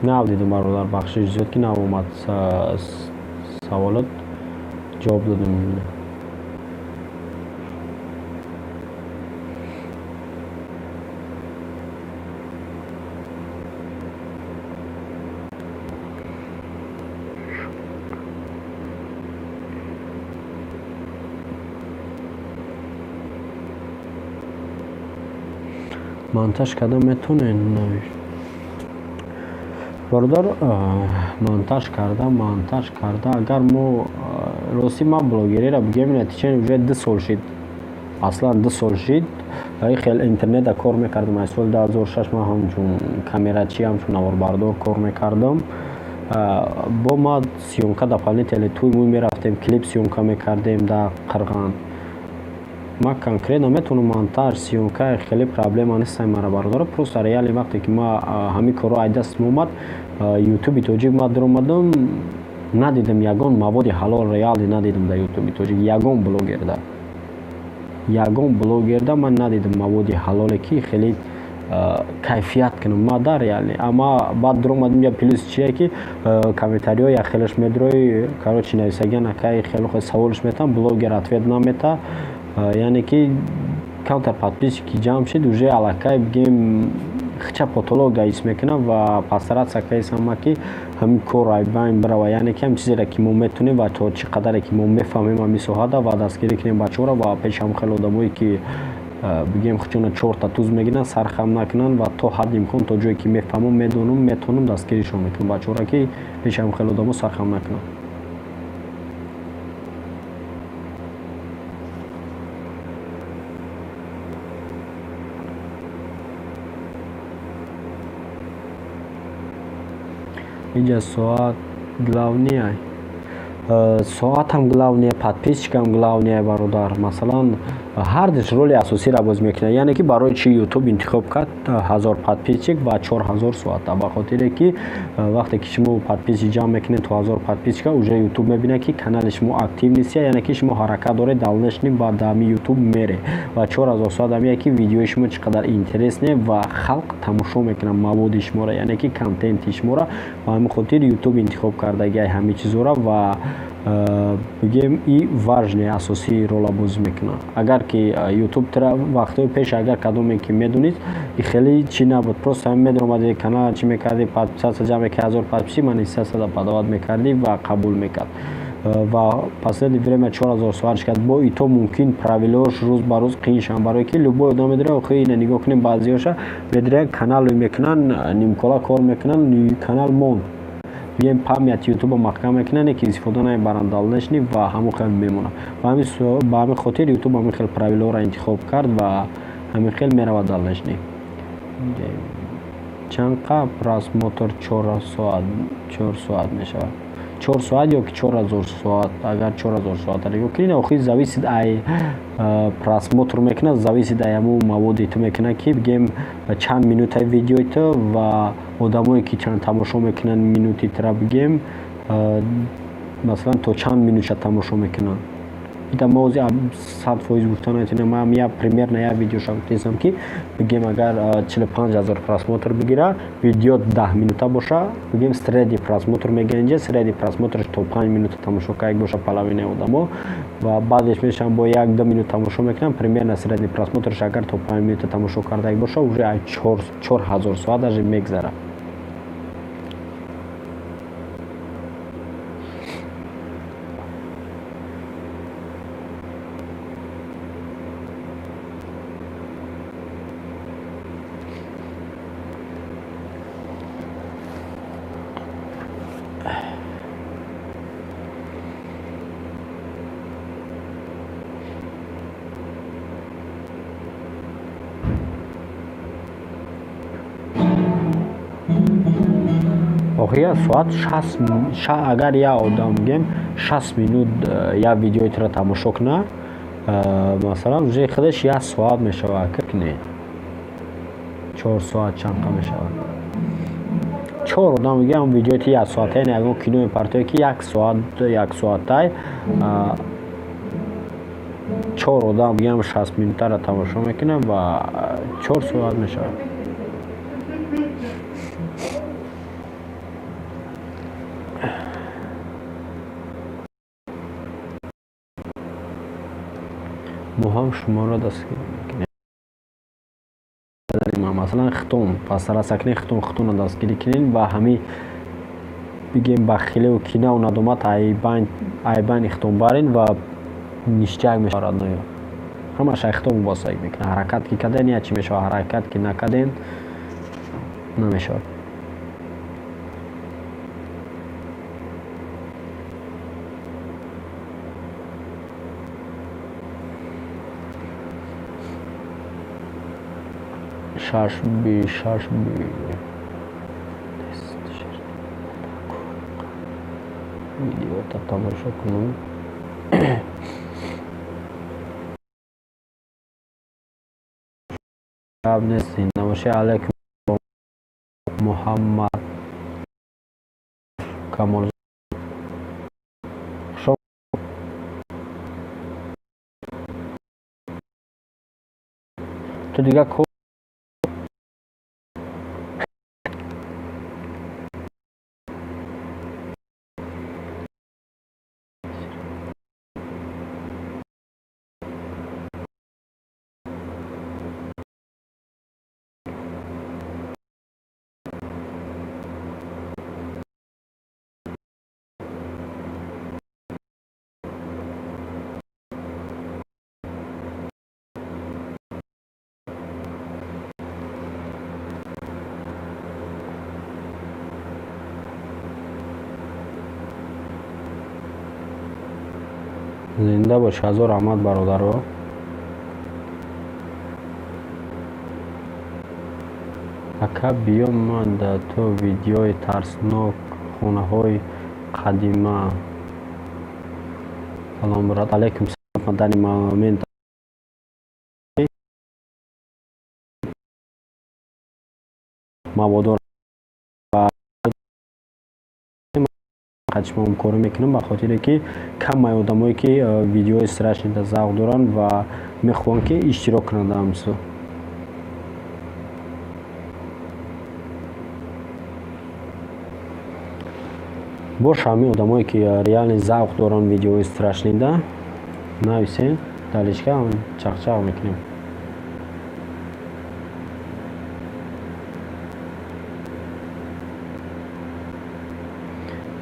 Нав дидум, бародар, бахшиш зиёд, ки нав омад саволот, ҷавоб додем. Монтаж карда метонед, бародар? Монтаж карда, агар мо ростӣ, ман блогериро бигӯем, натиҷаи уже 2 сол шид, аслан 2 сол шид хел интернета кор мекардам. Аз соли 2006 ман ҳамчун камерачи, ҳамчун наворбардор кор мекардам. Бо ма съёмка дополнительный туй муй мерафтем, клип съёмка мекардем дар Қирған. Ман конкретно метавонам монтаж, съёмка, хеле проблема нестам мара, бародаро. Просто реально вақте ки ма ҳамин корро ай дастам омад, ютуби тоҷик ма даромадам, надидам ягон маводи ҳалол, реально надидам дар ютуби тоҷик ягон блогерда. Ягон блогерда ман надидам маводи ҳалоле, ки хеле кайфият кунам ма да реально. Ама баъд даромадам, я плюс чие, ки комментариҳо як хелаш медрои, короче, нависагиан, акай хеле саволш метавам, блогер ответ намета. Яъне ки камтар подписчики ҷамъ шид, уже аллакай, бигем, хича потолок ҳис мекунам ва постараться кардам, ки ҳамин кор айбайн бирава. Яъне ки ҳам чизере ки мо метавонем ва то чӣ қадаре ки мо мефаҳмем ҳамин соҳада ва дастгирӣ кунем бачаҳоро ва пеши ҳам хеле одамое, ки, бигем, хучона чорта туз мегиранд, сархам накунанд ва то ҳадди имкон, то ҷое ки мефаҳмам, медонам, метавонам, дастгиришон мекунам бачаҳоро, ки пеши ҳам хеле одамо сархам накунанд. Инҷа соат главный, соатам главный, подписчикам главный, бародар. Масалан, ҳардуш роли асосиро боз мекунад. Яъне ки барои чӣ ютуб интихоб кард 1000 подписчик ва 4000 соата? Ба хотире ки вақте ки шумо подписчик ҷамъ мекунед то 1000 подписчика, уже ютуб мебинад, ки канали шумо актив нестия, яъне ки шумо ҳаракат доред, дальнейший ба дами ютуб мере. Ва 4000 соат ҳамия, ки видеои шумо чӣ қадар интересный ва халқ тамошо мекунад маводи шуморо, яъне ки контенти шуморо. Ба ҳамин хотир ютуб интихоб кардагиай ҳамин чизҳоро ва, бигем, и важный, асосии рола бозӣ мекунад. Агар ки ютуб вақтҳои пеш, агар кадоме ки медонист, хеле чӣ набуд, просто ҳамин медаромади канал, чӣ мекардӣ, подписаться ҷамъ мекарди, 1000 подписчик монетизатсияда подавать мекардӣ ва қабул мекард. Ва последнее время 4000 соат шикаст. Бо ито мумкин правилош рӯз ба рӯз қиин шаванд, барое ки любой одам медорад. Охи, ина нигоҳ кунем, баъзеҳоша медоранд, канале мекунанд, нимкола кор мекунанд, канал монд, бигем, память ютуба маҳкам мекунанд, ки истифода намебаранд дальнейший ва ҳамон хел мемонад. Ба ҳамин хотир ютуб ҳамин хел правилоро интихоб кард ва ҳамин хел меравад дальнейший. Чанд қа просмотр 4 соат, 4 соат мешавад, 4 соат ё ки 4000 соат? Агар 4000 соат нигоҳ кунед, охир зависит ай просмотр мекунад, зависит ай ҳамун маводи ту мекунад, ки, бигем, чанд минутаи видеои ту ва одамое ки чанд тамошо мекунанд минути тура, бигем, масалан, то чанд минутша тамошо мекунанд. Ита мо ҳозир 100% гуфта наметавонем. Ман я примерно як видеоша гуфтаистам, ки, бигем, агар 45 000 просмотр бигира, видео 10 минута боша, бигем, средний просмотр мегиранд инҷа, средний просмотрш то 5 минута тамошо кард боша половинаи одамо ва баъдеш мешаванд бо 1-2 минут тамошо мекунанд. Примерно средний просмотрш агар то 5 минута тамошо карда боша, уже 4000 соат даже мегзарад. Охи як соат 60, агар як одам бигем 60 минут як видеои туро тамошо кунад, масалан, уже худаш як соат мешавад. Не, 4 соат чанд мешавад? Чор одам бигем, видеои ту як соата, яъне ягон кино мепартоӣ, ки як соат, як соатай, чор одам бигем 60 минутаро тамошо мекунад ва 4 соат мешавад. Мо ҳам шуморо дастгирӣ мекунем. Масалан, хитон пасараса кунед, хитон хитонро дастгирӣ кунед ва ҳамин бигем бахилеву кинаву надомат айбайни хитон барен ва ништяк мешавад, родной. Ҳамаш ай хитон вобастагӣ мекунад. Ҳаракат ки кардем, як чӣ мешавад, ҳаракат ки накардем, намешавад. Шаш би, шаш би. Видеота тамошо кунам. Гап нест, зинда бошӣ. Алайкум, Муҳаммад Камол. Хуш. Ту дига ко зинда бош. Ҳазор раҳмат, бародаро. Ака, биё, ман да ту видеои тарснок, хонаҳои қадима. Салом, брат. Алайкум салом. Данный момент мабодо шумо ҳамкорӣ мекунам, ба хотире ки камай одамое ки видеои страшный да завқ доранд ва мехоҳанд ки иштирок кунанд дар ҳамин чизо. Бош, ҳамин одамое ки реально завқ доранд видеои страшный да, нависен дар личка, чақчақ мекунем.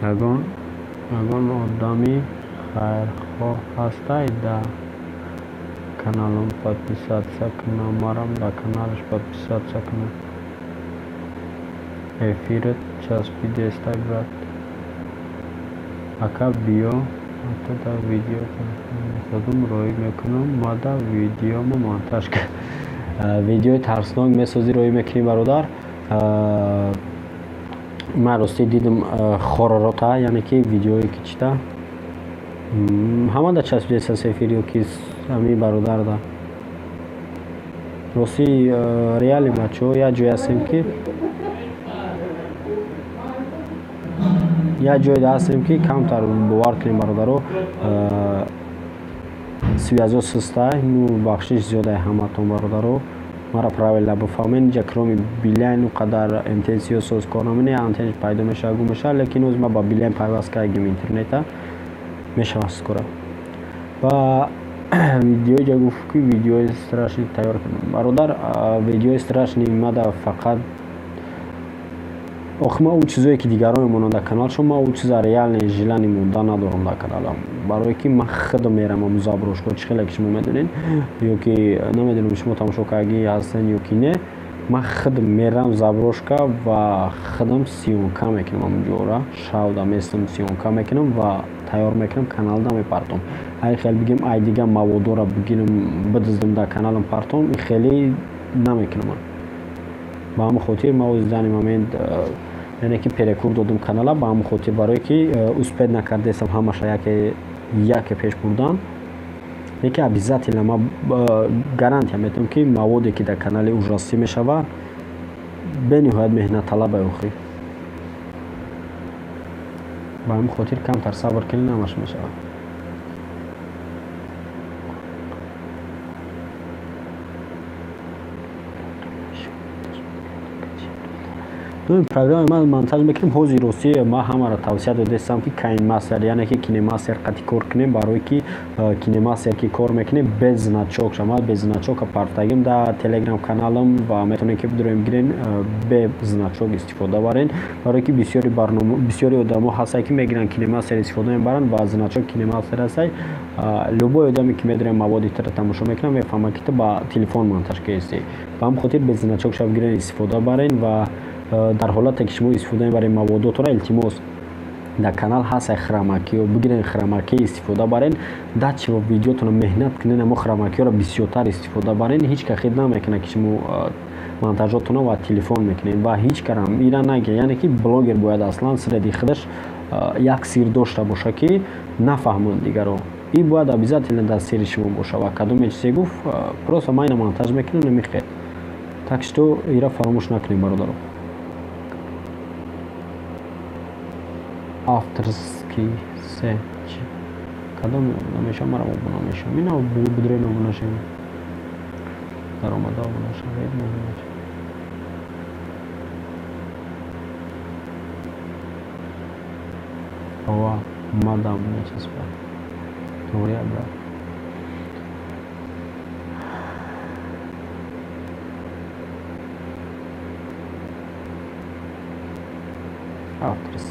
Ягон одами хайрхоҳ ҳастай, да каналам подписаться кунам, марам да каналаш подписаться кунам? Эфират часпидестай, брат. Ака, биё, ата видео месозам, роӣ мекунам, мада видеомо монтаж кар. Видеои тарснок месозӣ, роӣ мекунӣ, бародар? Ман ростӣ дидам хорророта, яъне ки видеое ки чита ҳама да часпидеста эфир ё ки ҳамин бародарда. Ростӣ, реально, бачаҳо, як ҷое ҳастем ки, як ҷойда ҳастем ки камтар, бовар кунем, бародаро, связь о сустай. Ну, бахшиш зиёдай ҳаматон, бародаро, маро правильно бифаҳмед. Инҷа кроме Билайн қадар МТС соз кор намекунад, антенна пайдо мешавад, гум мешавад, лекин оз ма ба Билайн пайваст кардагим, интернета мешавад скоро. Ва видеои ҷа гуфт ки видеои страшный тайёр кардам. Бародар, видеои страшный мада фақат охи ма ӯ чизое ки дигарон мемонанд дар каналшон, ма ӯ чиза реально желание монда надорам дар каналам, барое ки ман худам мерам аму заброшка, чӣ хеле ки шумо медонед ё ки намедонам, шумо тамошо кардагӣ ҳастен ё ки не, ман худам мерам заброшка ва худам съёмка мекунам. Амуҷора шавда местам, съёмка мекунам ва тайёр мекунам, каналда мепартом. Ай хел бигем, ай дига маводора бигирам, бидиздам, дар каналам партом, хеле намекунам. Ба ҳамин хотир ма ози данный момент Яъне ки перекур додум канала ба ҳамон хотир, барое ки успеть накардесам ҳамаша яке яке пеш бурдан. Леки обязательно ма гарантия метавам, ки маводе, ки дар канали ужасӣ мешавад, бениҳоят меҳнатталаб охи. Ба ҳамин хотир камтар сабр кунед, ҳамаш мешавад. Дуюм, программа ман монтаж мекунем. Ҳозир ростӣ ман ҳамаро тавсия додастам, ки Кинемастер, яъне ки Кинемастер қати кор кунем, барое ки Кинемастер ки кор мекунем, без значок шамад. Без значока партагим дар Телеграм каналам ва метавонем, ки бидурем, гирен, бе значок истифода барен, барое ки бисёри барнома, бисёри одамо ҳастанд, ки мегиранд, Кинемастер истифода мебаранд ва значок Кинемастер ҳастай. Любой одаме, ки медорем, маводи тра тамошо мекунам, мефаҳмад, ки ту ба телефон монтаж кардӣ. Ба ҳамин хотир без значок шав, гирен, истифода барен. Ва дар ҳолате ки шумо истифода мебаред маводотро, илтимос, дар канал ҳаст хромакиё, бигирен, хромакӣ истифода барен. Дачи видеотонро меҳнат кунен, амо хромакиёро бисёртар истифода барен. Ҳеҷ ка хид намекунад, ки шумо монтажотонро ва телефон мекунед, ва ҳеҷ карам ира наге. Яъне ки блогер бояд аслан среди худаш як сир дошта боша, ки нафаҳманд дигаро. Ин бояд обязательно дар сири шумо боша. Ва кадоме чизе гуфт, просто ман ина монтаж мекунам, намехел. Так что ира фаромӯш накунем, бародаро. Авторский се кадом обуна мешавам, марам обуна мешавам. Ина бидурен, обуна шавем, даромада обуна шавед. Муҳим ова мадам мечаспад. Туғрия, брат. Авторский.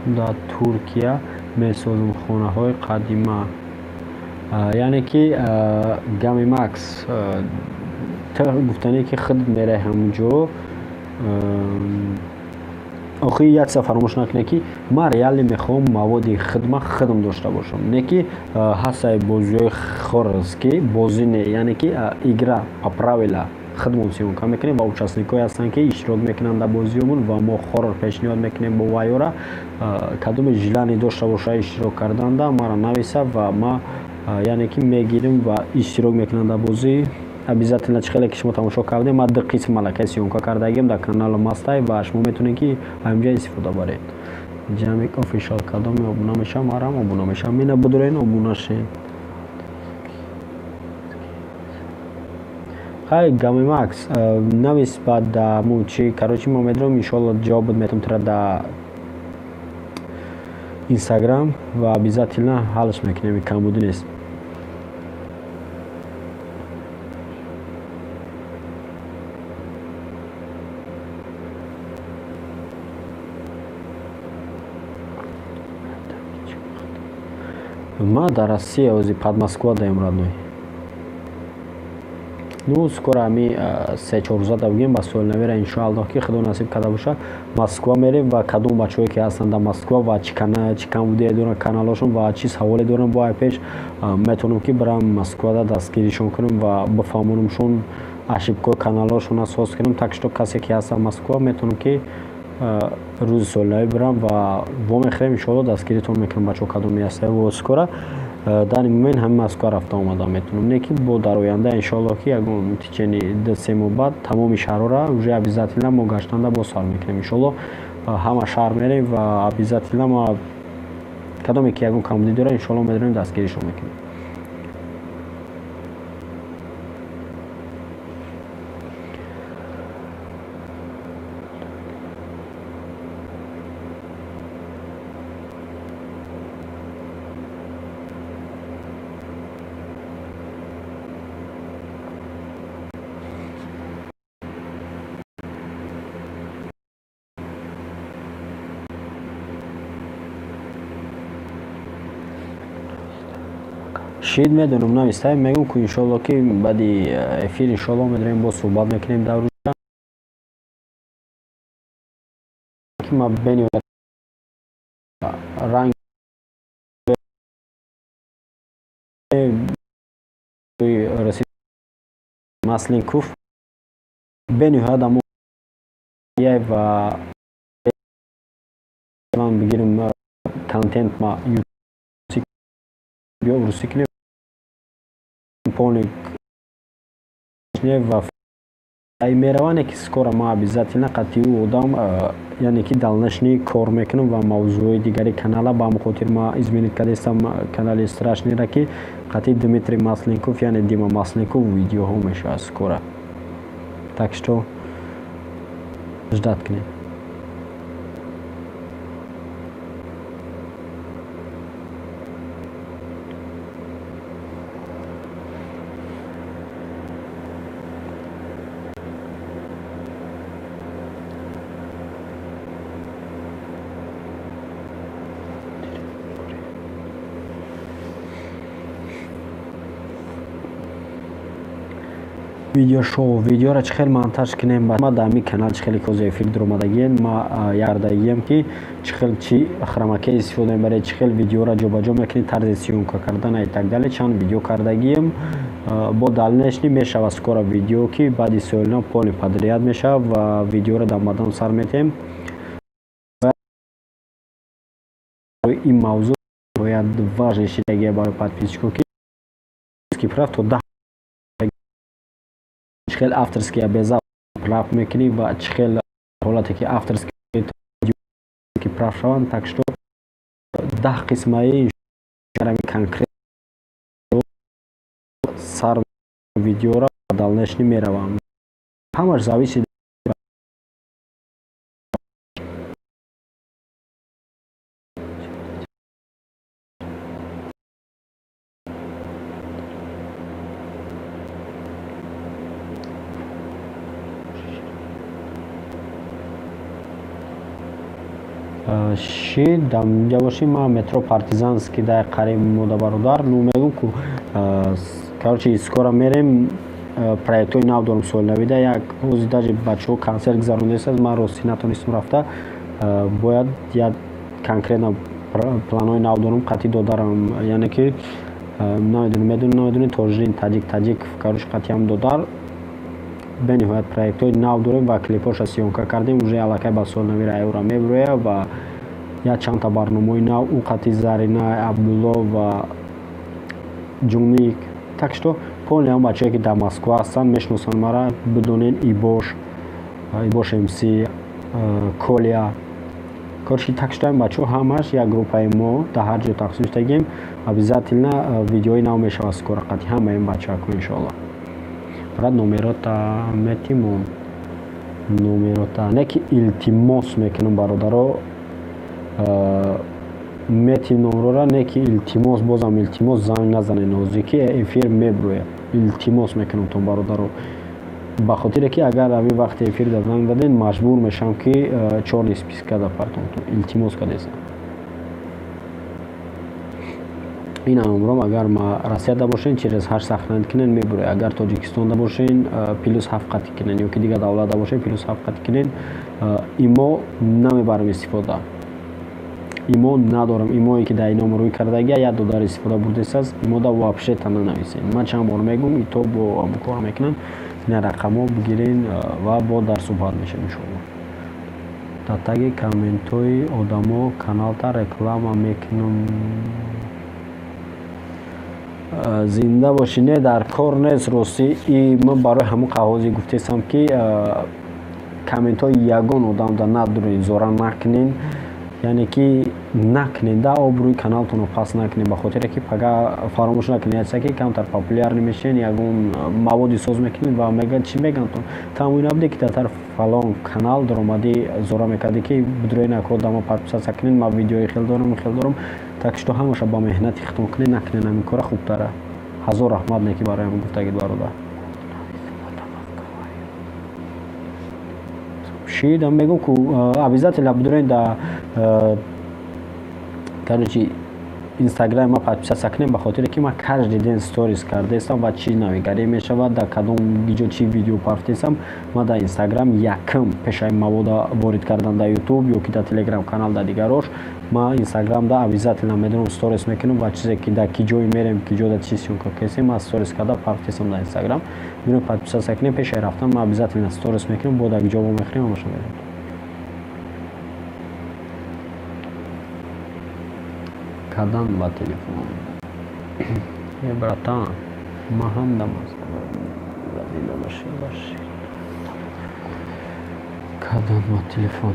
Дар Туркия месозем хонаҳои қадима. Яъне ки Гами Макс, ту гуфтане, ки худ мерай ҳамунҷо. Охи, як чиза фаромӯш накунед, ки ман реально мехоҳам маводи хидма худам дошта бошам, не ки ҳастаи бозиҳои хорс, ки бозӣ не, яъне ки игра по правила худмон съёмка мекунем ва участникҳое ҳастанд, ки иштирок мекунанд дар бозиёмон, ва мо хоррор пешниҳод мекунем бо вайёра. Кадоме желание дошта боша иштирок карданда, маро нависа ва ма, яъне ки, мегирем ва иштирок мекунанд дар бозӣ обязательно. Чӣ хеле ки шумо тамошо кардем, ман ду қисм малакаи съёмка кардагим, дар каналам ҳастай ва шумо метавонед, ки ҳаминҷа истифода баред. Ҷамик Офишал, кадоме обуна мешавам, марам обуна мешавам. Ина бидурен, обуна шед. Хай, Гами Макс, навис баъд даму чи. Короче, мо медонам, иншоалло, ҷавоб метавам тра да Инстаграм ва обязательно ҳалш мекунем, камбудӣ нест. Ма дар Россия ози, под Москва даем, родной. Ну, скоро ами 3-4 рӯза да бигем, ба соли навера, иншоаллоҳ, ки Худо насиб карда боша, Москва мерем. Ва кадом бачаҳое, ки ҳастанд дар Москва ва чӣ камбудие доранд каналҳошон ва чӣ саволе доранд, бо ай пеш метавонам, ки барам Москвада дастгиришон кунам ва бифаҳмонамшон, ошибкаҳои каналҳошонро соз кунам. Так что касе, ки ҳаст дар Москва, метавонам, ки рӯзи соли навӣ бирам ва вомехӯрем, иншоалло, дастгиритон мекунам, бачаҳо, кадоме ҳастед. Во скоро дар ин момент ҳамин Москва рафта омада метавонам, не ки бо дар оянда, иншоалло, ки ягон течение 2-3 моҳ баъд тамоми шаҳрҳоро уже обязательно мо гаштанда боз сар мекунем. Иншоалло, ҳама шаҳр мерем ва обязательно ма кадоме, ки ягон камбудӣ дорад, иншоалло, медонем, дастгиришон мекунем. Шид, медонам, навистаем, мегӯм ку, иншоалло, ки баъди эфир, иншоалло, медонем, боз суҳбат мекунем дар рӯза, ки ма бениҳоят ранг. Расид Масленков бениҳоят амо ва бигирем контент ма биё русӣ кунем, полный ва мераване ки скоро ма обязательно қатъи ӯ одам, яъне ки дальнейший кор мекунам ва мавзӯъҳои дигари канала. Ба ҳамон хотир ма изменить кардастам канали страшныйра, ки қатъи Дмитрий Масленков, яъне Дима Масленков, видеоҳо мешавад скоро, так что ждать кунед. Видеошоу, видеоро чӣ хел монтаж кунем? Ма дар ҳамин канал чӣ хеле кози эфир дуромадагиен, ма ярдагием, ки чӣ хел чӣ хромакей истифода мебаред, чӣ хел видеоро ҷобаҷо мекунед, тарзи съёмка кардан и так далее. Чанд видео кардагием. Бо дальнейший мешава скоро видео, ки баъди соли нав полный подряд мешава ва видеоро дамбадам сар метиҳем. Ин мавзӯъ бояд важный шидагия барои подписчико, ки прав то 10 чӣ хел авторский без прав мекунӣ ва чӣ хел ҳолате ки авторский ки прав шаванд. Так что 10 қисмаи конкрет сар видеоро дальнейший меравам. Ҳамаш зависит. Ши даминҷа бошӣ, ма метро Партизанский дай қариб мода, бародар. Ну, мегӯм ку, короче, скоро мерем, проектҳои нав дорем соли навида. Як ҳози даже бачаҳо консерт гузарондааст, ман ростӣ натонистам рафта. Бояд як конкретно планҳои нав дорам қатъи додарам, яъне ки намедонам, медонӣ, намедонӣ, Тоҷрин Таҷик, Таҷик, короче, қатъиам додар бениҳоят проектҳои нав дорем ва клипҳоша съёмка кардем уже аллакай, ба соли нави райёра мебирояд ва як чандта барномаҳои нав ӯ қатъи Зарина Абдулло ва Ҷуник. Так что полный ҳам бачаҳое, ки дар Москва ҳастанд, мешиносанд мара, бидонен, Ибош, Ибош МС, Колия, короче, так что ин бачаҳо ҳамаш як группаи мо дар ҳар ҷо тақсим шудагем. Обязательно видеои нав мешавад скоро қатъи ҳамаи ин бачаҳако, иншоалло. Брат, номерота метимон, номерота не ки, илтимос мекунам, бародаро, метим номрора, не ки, илтимос, бозам илтимос, занг назанед нозӣ, ки эфир меброяд. Илтимос мекунам бародаро, ба хотире ки агар ҳамин вақти эфир да занг заден, маҷбур мешавам, ки чёрный списка да партонтон. Илтимос кардесам. Ин номром, агар ма Россияда бошен, через ҳашт сохранить кунен, мебурояд. Агар Тоҷикистонда бошен, +7 қатӣ кунен, ё ки дигар давлатда бошен, +7 қатӣ кунен. Имо намебарам истифода, имо надорам. Имое ки дар ин номер рӯй кардагия, як додар истифода бурдесааст. Имода вообще та нанависем. Ман чанд бор мегӯм, ито бо ҳамон кор мекунам. Ина рақамҳо бигирен ва бо дар суҳбат мешавем, иншоалло. Дар таги комментҳои одамо каналта реклама мекунам. Зинда бошӣ. Не, дар кор нест, ростӣ. И ман барои ҳамон қаҳозе гуфтесам, ки комментҳои ягон одамда надурен, зора накунен, яъне ки накунед да, обрӯи каналтонро паст накунед, ба хотире ки пага фаромӯш накунед, ки камтар популярный мешавед, ягон маводи соз мекунед ва мегӯяд, чӣ мегӯянд, тамоми набуде, ки дар тарафи фалон канал даромадӣ, зора мекардӣ, ки бидрои нако дамо подписаться кунед, ман видеои хел дорам, хел дорам. Так что ҳамаша ба меҳнати худтон кунед, накунед ҳамин кора, хубтара. Ҳазор раҳмат, не ки бароям гуфтагид, бародар. Шидам, мегӯм ку, обязательно бидурен да, короче. Инстаграми ма подписаться кунем, ба хотире ки ман каждый день сторис кардаистам ва чӣ навигарӣ мешавад, дар кадом ҷо чӣ видео партистам, ман дар Инстаграм якм пешаи мавода ворид кардан дар Ютуб ё ки дар Телеграм канал, дар дигарош, ман Инстаграмда обязательно медонам, сторис мекунам ва чизе ки дар ки ҷое мерем, ки ҷода чӣ съёмка кесем, ман сторис карда партистам дар Инстаграм. Бино подписаться кунем. Пешаи рафтан ман обязательно сторис мекунам, бо дар ҷо вомехӯрем, ҳамаша мерем. Кадан ба телефон, э братан, ман ҳам дар Москва, зинда бошӣ. Кадан ба телефон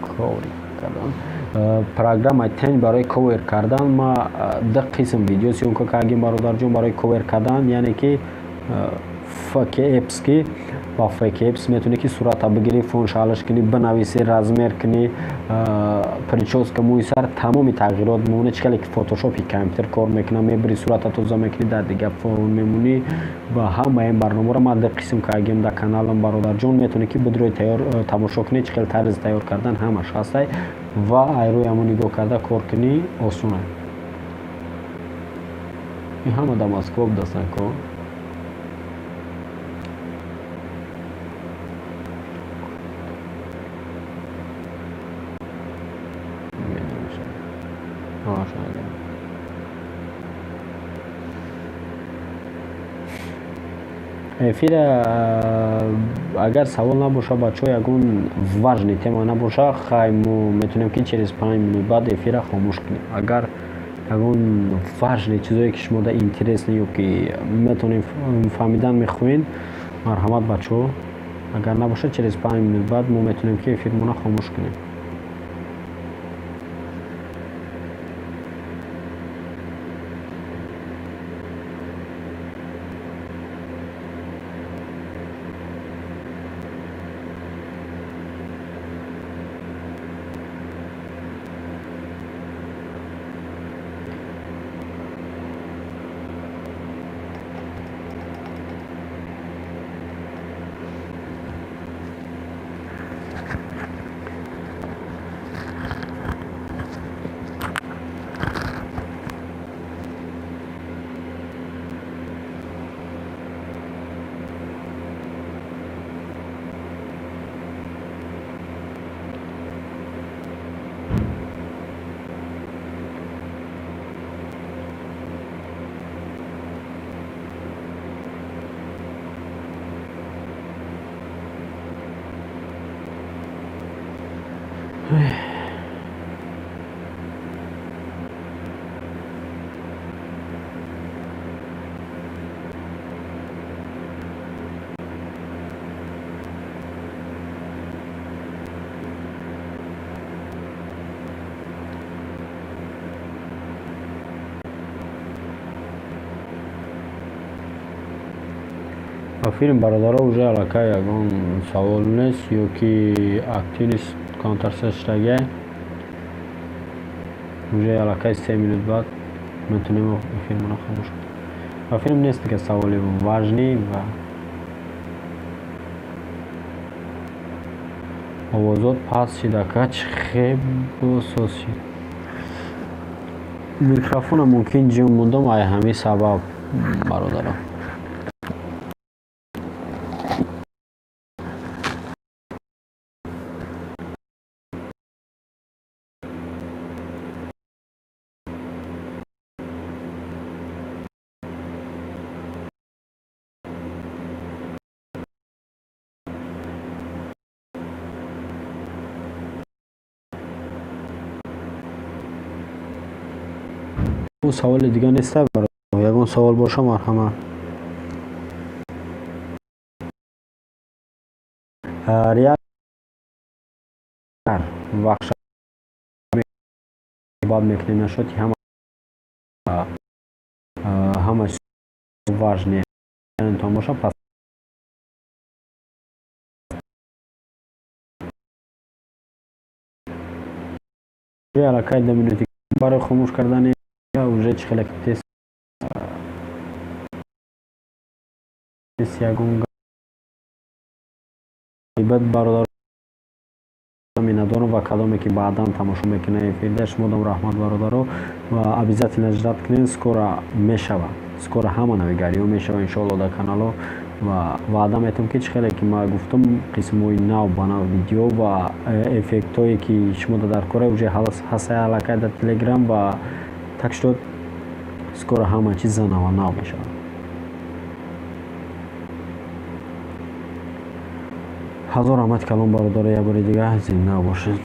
коврик кардан, программаи тень барои ковер кардан, ма ду қисм видео съёмка кардем, бародарҷон, барои ковер кардан, яъне ки Fake Apps, ки ба Fake Apps метавонӣ ки сурата бигирӣ, фон шалаш кунӣ, бинависӣ, размер кунӣ, причёска, мӯи сар, тамоми тағйирот мемонад. Чӣ кале ки фотошопи компютер кор мекунад, мебири, сурата тоза мекунӣ, дар дигар фон мемонӣ. Ва ҳамаи ин барномаро ман ду қисм кардем дар каналам, бародарҷон, метавонӣ ки бидрои тайёр тамошо кунӣ, чӣ хел тарзи тайёр кардан ҳамаш ҳастай ва айрӯи ҳамон нигоҳ карда кор кунӣ, осона. Ин ҳама дар Москва будастанд ко. Эфира агар савол набоша, бачаҳо, ягон важный тема набоша, хай, мо метавонем ки через 5 минут баъд эфира хомӯш кунем. Агар ягон важный чизое ки шумода интересный ё ки метавонем фаҳмидан мехоҳед, марҳамат, бачаҳо. Агар набошад, через 5 минут баъд мо метавонем ки эфирмона хомӯш кунем. Филм, бародаро, уже аллакай ягон савол нест ё ки активность камтар шудагиай. Уже аллакай 3 минут баъд метавонем эфирмона хомӯш кунем. Ба филм нест дига саволи важный. Ва овозот паст шид, ака, чӣ хебо соз шид. Микрофона мумкин ҷим мондам, ай ҳамин сабаб, бародаро. Саволи дига неста, ягон савол боша, марҳамат. Реал вақт бад мекунем, нашоти ҳама ҳама важный тамоша пас. Аллакай 2 минути барои хомӯш кардани, уже чӣ хеле тест ягон бад, бародар. Миннатдорам ва кадоме ки баъдан тамошо мекунед эфирда, шумодам раҳмат, бародаро, ва обязательно ждать кунед, скоро мешава, скоро ҳама навигариҳо мешава, иншоалло, дар канало. Ва ваъда метавам, ки чӣ хеле ки ман гуфтам, қисмҳои нав ба нав видео ва эффектҳое ки шумо дар кора уже ҳастае аллакай дар Телеграм. Ва так что скоро ҳама чиз занава нав мешавад. Ҳазор раҳмати калон, бародаро, як бори дига зинда бошед.